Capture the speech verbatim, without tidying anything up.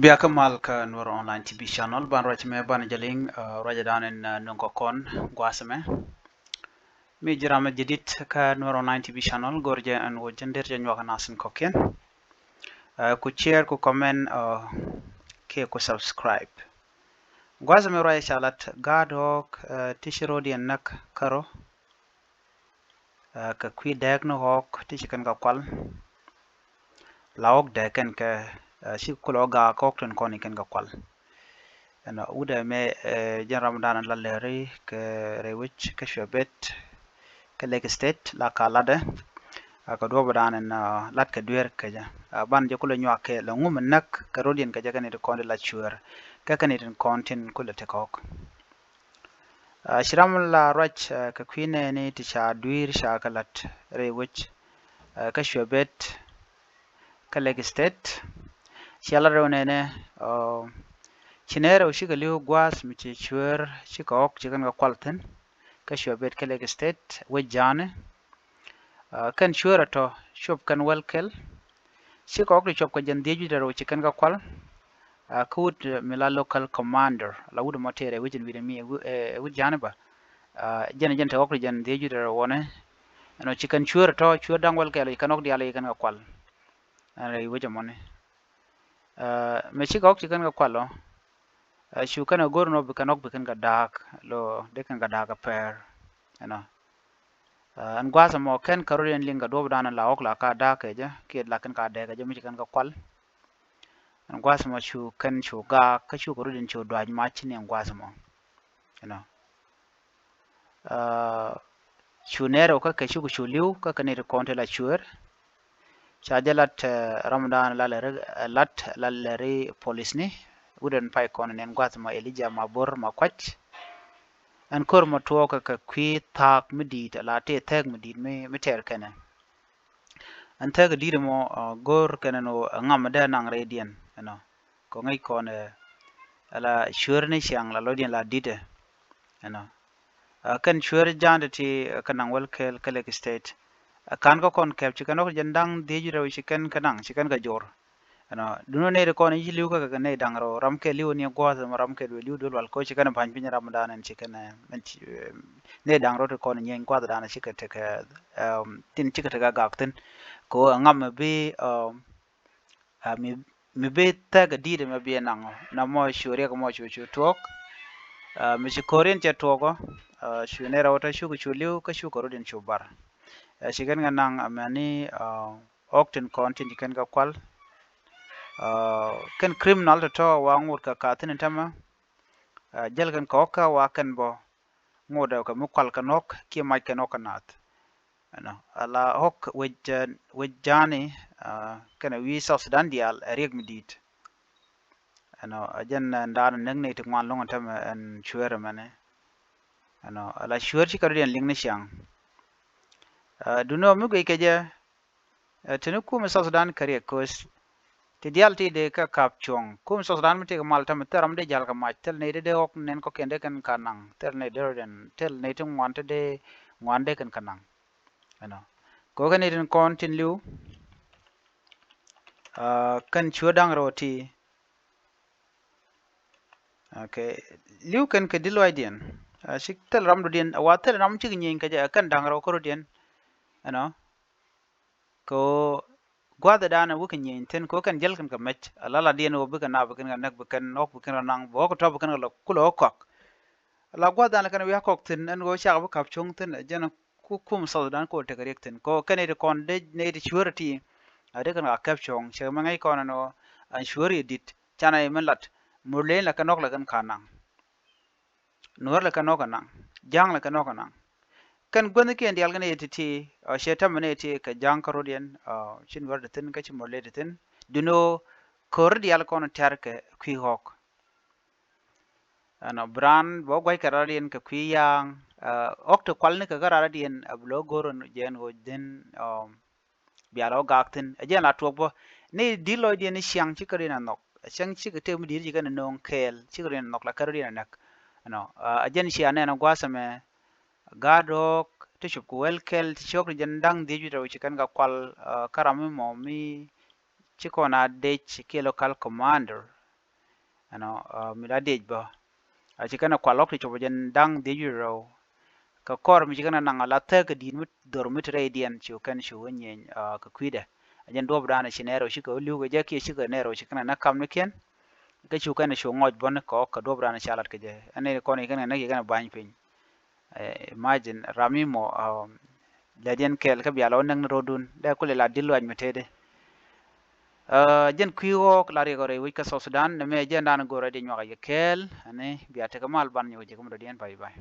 Bia kä mal kä Nuer Online T V channel, ban ruac mɛ ban jɛ liŋ, uh, ruac dan in, uh, nöŋ kɔn gua̱a̱th mɛ. Mi ji̱ ram mɛ jadid kä Nuer Online T V channel, go̱r jɛ ɛn wä jɛ der jɛ nyuak nasin kɔkiɛn. Uh, ku share, ku comment, uh, kiɛ ku subscribe. Gua̱a̱th mɛ ruac ca lat gaat ɣɔk, uh, ti ci ro̱diɛn näk kärɔ. Uh, kɛ kui̱ dääk ni ɣɔk ti ci kɛn kɛ kual. La ɣɔk dääk kɛn kɛ, uh, ci kulɛ ɣɔk gaak ɣɔk tin kɔn in kɛn kɛ kual. Ɛnɔ wut ɛmɛ, uh, jɛn ram dan la lɛri kɛ rɛy wec kä Shuebet kä Lake State la ka latdɛ. Uh, kɛ duɔp dan in, uh, lat kɛ duer kɛ jɛ. Uh, ban jɛ kulɛ nyuak kɛ la ŋum näk kɛ ro̱diɛn kɛ jɛ kɛn it kɔn di la cuɛɛr kɛ kɛn it kɔn tin kulɛ ti kɔk. Uh, ci ram la ruac, uh, kɛ kui̱ nɛɛni ti ca dui̱r ca kɛ lat rɛy wec, uh, kä Shuebet kä Lake State. Cia lat rɛw nɛɛnɛ, uh, ci nɛɛrɛ wä cikɛ li̱w gua̱a̱th mi ci cuɛɛr cikɛ ɣɔk ci kɛn kɛ kual thi̱n kä Shuebet kä Lake State wec ja̱a̱ni. Uh, kɛn cuɛɛr ɛ tɔ cuɔp kɛn wäl kɛl. Cikɛ ɣɔk ti cuɔp kɛ jɛn dhiec wi̱cdɛ rɛw ci kɛn kɛ kual. Uh, kä wut, uh, mi la local commander la wut mɔ tëë rɛy wec in wi̱cdɛ mi, uh, wut ja̱a̱ni ba. Uh, jɛn jɛn te ɣɔk ti jɛn dhiec wi̱cdɛ rɛw wɔni. Ɛnɔ ci kɛn cuɛɛr ɛ tɔ cuɛɛr da̱ŋ wäl kɛl ci kɛn ɣɔk diaal ci kɛn kɛ kual. Ɛn rɛy wec ɛmɔni. Uh, mɛ cikɛ ɣɔk ci kɛn kɛ kual ɔ. Uh, cu kɛn ɛ go̱r nɔ bi kɛn ɣɔk bi kɛn kɛ da̱a̱k lo dee kɛn kɛ da̱a̱k kɛ pɛɛr. Ɛnɔ. Uh, ɛn gua̱a̱th ɛmɔ kɛn kɛ ro̱diɛn liŋ kɛ duɔp dan la ɣɔk la ka da̱a̱k kɛ jɛ kiɛ la kɛn ka dɛɛk kɛ jɛ mi ci kɛn kɛ kual. Ɛn gua̱a̱th ɛmɔ cu kɛn cu gaak kä cu kɛ ro̱diɛn cu duac mac ci ni ɛn gua̱a̱th ɛmɔ. Ɛnɔ. Uh, cu nɛɛrɛ wä kä kɛ cuk cu li̱w kä kɛ nɛy ti kɔn ti la cuɛɛr. Ca jɛ lat, uh, ram dan la lɛri, uh, lat la lɛri polisni wut ɛn pay kɔn nɛn gua̱th ma Elija ma bor ma kuac. Ɛn kör ma tuɔɔk kɛ kɛ kui̱ thaak mi di̱i̱t la tëë thɛɛk mi di̱i̱t mi, mi tɛɛr kɛnɛ. Ɛn thɛɛk di̱i̱t mɔ, uh, go̱r kɛnɛ ni ɣöö ɛ ŋam mi dee naŋ rɛydiɛn ɛnɔ. Kɛ ŋäc kɔn ɛ la cuɛɛr ni ciaŋ la lɔcdiɛn la di̱t ɛ ɛnɔ. Uh, kɛn cuɛɛr ja̱a̱n ti ti, uh, kɛ naŋ wäl kɛl kä Lake State. Uh, ka̱n kä kɔn kɛp ci kɛn ɣɔk jɛn da̱ŋ dhiec rɛw ci kɛn kɛ naŋ ci kɛn kɛ jor. Ɛnɔ, duundɛ nɛy ti kɔn ci li̱w kä kɛ nɛy da̱ŋ rɛw ram kɛ li̱w ni gua̱a̱th ɛmɔ ram kɛ duël li̱w duël wal koci kɛn ba̱ny piny ram dan ɛn ci kɛn, eh, ɛn ci, eh, nɛy da̱ŋ rɛw ti kɔn nyieeny gua̱a̱th dan ci kɛ tekɛ, eh, tin ci kɛ tekɛ gak thi̱n. Kɛ ɣöö ɛŋa mi bi, eh, ah, mi, mi bi thɛk di̱i̱t ɛmɛ bi ɛnaŋ ɔ na mɔ cu riɛk mɔ cu cu tuɔɔk. Ah, mi ci ko̱riɛn cɛ tuɔɔk ɔ, ah, cu nɛy rɛw tɔ cukɛ cu li̱w kä cukɛ rut in cu bar. Ah, ci kɛn kɛ naŋ amäni, ah, ɣɔk tin kɔn tin ci kɛn kɛ kual. Ah, kɛn criminal tɔ̱tɔ̱ wa ŋot kɛ ka thi̱n in tämɛ. Ah, jäl kɛn kɛ ɣɔk kä wa kɛn bä ŋot ɛ kɛ mi kual kɛn ɣɔk kiɛ mac kɛn ɣɔk kɛ naath. Ɛnɔ, ala ɣɔk wec, ah, wec ja̱a̱ni, ah, kɛnɛ wi̱i̱ South Sudan diaal ɛ riɛk mi di̱i̱t. Ɛnɔ, ɛ jɛn, ah, ɛn daanɔ näk nɛy ti ŋuan lo̱ŋ in tämɛ ɛn cuɛɛr ɛmɛnɛ. Ɛnɔ, ala cuɛɛr cikɛ rut yɛn liŋ ni ciaŋ. Ah, duundɛ ɣöö mi guic kɛ jɛ, eh, teni kumɛ South Sudan kɛ riɛk ko̱th. Ti diaal ti dee kä kap cuɔ̱ŋ. Kumɛ South Sudan mi tëëkɛ mal tämɛ thil ram dee ja̱l kɛ mac. Thil nɛy ti dee ɣɔk nɛn kɔ̱kiɛn dee kɛn ka naŋ. Thil nɛy dee rɔ den, thil nɛy ti ŋuan ti dee ŋuan dee kɛn ka naŋ. Ɛnɔ. Kɛ ɣöö kɛ nɛy tin kɔn tin li̱w. Ah, kɛn cuɛ da̱ŋ rɛw ti. Okay. Li̱w kɛn kɛ di̱t lɔaacdiɛn. Ah, ci thil ram dɔ̱diɛn, wa thil ram cikɛ nyieny kɛ jɛ, kɛn da̱ŋ rɛw kärɔ̱diɛn. Ɛnɔ. Kɛ ɣöö gua̱a̱thɛ da̱a̱n ɛ wekɛ nyieny thi̱n kɛ ɣöö kɛn jäl kɛn kɛ mɛc. Ala la diɛn ɣöö bikɛ nap bi kɛn kɛ näk bi kɛn ɣɔk bi kɛn kɛ naŋ bi ɣɔk kɛ tɔ̱ bi kɛn kɛ lɔ kulɛ ɣɔk kɔak. Ala gua̱a̱th da̱a̱n kɛn wi̱i̱ a kɔk thi̱n ɛn ɣöö cakɛ bi ka̱p cuɔ̱ŋ thi̱n ɛ jɛn ku kum South Sudan kɛ ɣöö tekɛ riɛk thi̱n. Kɛ ɣöö kɛn nɛy ti kɔn dee nɛy ti cuäär ti a dee kɛn ka kɛp cuɔ̱ŋ cɛ mɛ ŋäc kɔn ɛn ɣöö ɛn cuäär yɛ di̱t. Canɛ yɛ min lat Murle la kɛn ɣɔk la kɛn ka naŋ. Nuäär la kɛn ɣɔk kɛ naŋ. Ja̱a̱ŋ la kɛn ɣɔk kɛ naŋ. Kɛn guäthnikiɛn diaal kɛn yɛ ti̱ti̱, ɔ, cɛ tɛmɛ ni yɛ ti kɛ Ja̱a̱ŋ kärɔ̱diɛn, ɔ, ci Nuäär ti thi̱n kä ci Murle ti thi̱n. Duundɛ ɣöö ko̱r diaal kɔn tɛ̈r kɛ kui̱ ɣɔk. Ɛnɔ, bi raan bɛ wä gua̱c kɛ rɔ̱diɛn kɛ kui̱ ya̱a̱ŋ, ɛ, ɣɔk ti kualni kɛ kä rɔ̱diɛn, ɛ, bi lɔ go̱r jɛ ɛn ɣöö dhin, ɔ, bia lɔ gaak thi̱n. Ɛ jɛn la tuɔɔk bä. Ni di̱t lɔcdiɛn ni ciaŋ cikɛ riɛn ɛ nhɔk. Ɛ ciaŋ cikɛ tëë mi di̱t cikɛ ni nööŋ kɛɛl, cikɛ riɛn ɛ nhɔk la kärɔ̱diɛn ɛ näk. Ɛnɔ, ɛ, ɛ jɛn cia nɛn ɛ gua̱a̱th ɛmɛ. Gaat ɣɔk ti cop kɛ wäl kɛl ti cɔk ti jɛn da̱ŋ dhiec wi̱cdɛ rɛw ci kɛn kɛ kual, ɛ, kä ram mi mɔ mi ci kɔn a dec kiɛ local commander. Ɛnɔ mi la diec bä. Ci kɛn ɛ kual lɔk ti cop jɛn da̱ŋ dhiec wi̱i̱ rɛw. Kɛ kɔr mi ci kɛn ɛ naŋ a la thäk kɛ di̱i̱t mi dhor mi ti rɛydiɛn ci kɛn cu wä nyieny kɛ kui̱dɛ. Ɛ jɛn duɔ̱p da̱a̱n ci nɛɛr ɔ cikɛ wä li̱w kɛ jɛ kiɛ cikɛ nɛɛr ɔ ci kɛn ɛ näk kam ni kiɛn. Kä cu kɛn cu ŋɔc bä ni kɔk kɛ duɔ̱p da̱a̱n ci a lat kɛ jɛ. Ɛn ni kɔn ci kɛn ɛ näk ci kɛn ɛ ba̱ny piny. Imagine ram mi mɔ lɛ jɛn kɛɛl kä bia lɔ näk ni rɔdun dee kuli la dil luac mi tëëdi. Jɛn kui̱ ɣɔɔk la riɛk ɔ rɛy wec kä South Sudan ni mɛ jɛn dan go̱rɛ di nyuak a yɛ kɛɛl. Ani bia tekɛ mal ban nyuak jɛ kä mi dɔ̱diɛn, bye bye.